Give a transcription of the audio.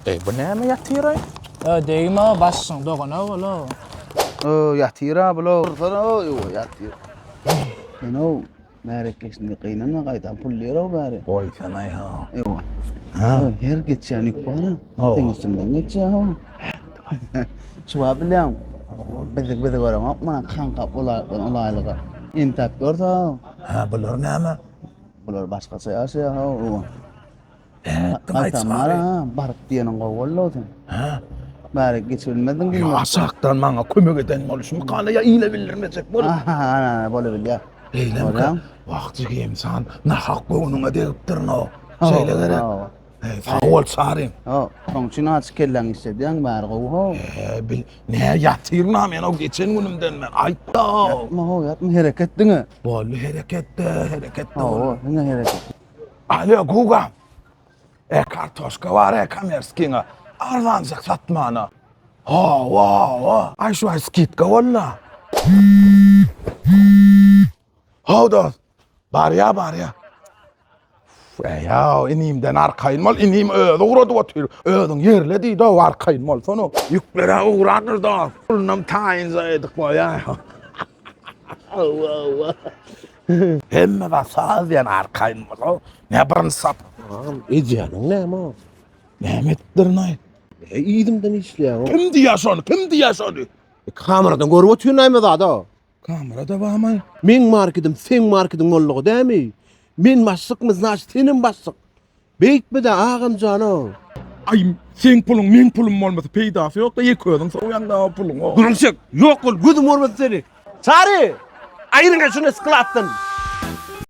Eý, bu näme ýatyr-aý? Ö, degme o başyň dogana bol o. Ö, ýatyr-a bul-ow. Dursana-ow, ýo, ýatyr. Sen-ow, märekgeşinde gynanma, gaýtam pul ber-ow bäri. Goýsana-aý, ha. Ýo. Ha? Her geçýän ýük bar-a. Seň üstüňden geçýär-ow. Şu wagt bilýäň, bizi bizi göreňok, mana kaňkap ulaýlyga. Entäp görse-ow. Hä, bular näme? Bular başgaça ýaşaýar-ow. Nätdiň aýt bari. Baryp diýeniň gowy boldy sen. Hä? Bari geçibilmezdiň Ýa aşakdan maňa kömek eden boluşmy kany ýa ile bildirmejek bolup. Aha, bolubilýär. Beýlemkä? Wah jigim san nahak göwnüňe degipdirin-ow. Şeýle gerek. Hey, sag bol Çarym. Ho, şoň üçin açyk kelläňi işledýäň, bari gowy ho. He, bil, ne ýatyryn ha men o geçen günümden men aýtda. Ýatma ho, ýatma hereket diňe. Boldy hereketde, hereketde. Hawa, diňe hereket. Alo Guga. E kartoşka bar e komerskiňe. Arzanjyk satmana. Hawa, hawa. Aý şu aý skidka boldy. Haw dost. Barýa, barýa. Eýa, inimden arkaýyn bol, inim özi ugradyp otyr. Özüň ýerle diýdi, arkaýyn bolsana. Ýüklere ugrandyr dost. Pulunam taýynja edip goýaý. Hawa, hawa. Hemme zat saz diýen arkaýyn bol. Ne birinji sap. Agam, edýäniň näme o? Näme etdirnaý? E, yzymdan işleýäň. Kim diýýär şony? Kim diýýär şony? E, kameradan görüp otyryn näme zada? Kamerada barmy? Meň marketim seň marketiň boldugy dämi? Men başlykmy, znaçt senem başlyk. Beýtme-de agamjano. Aý, seň puluň meň pulum bolmasa peýdasy ýok-da, ýeke özüň sowýaň-da o puluňy. Gürrüňçek, ýok bol, gözüm görmesin seni. Çary! Aýryň-a şuny skladdan.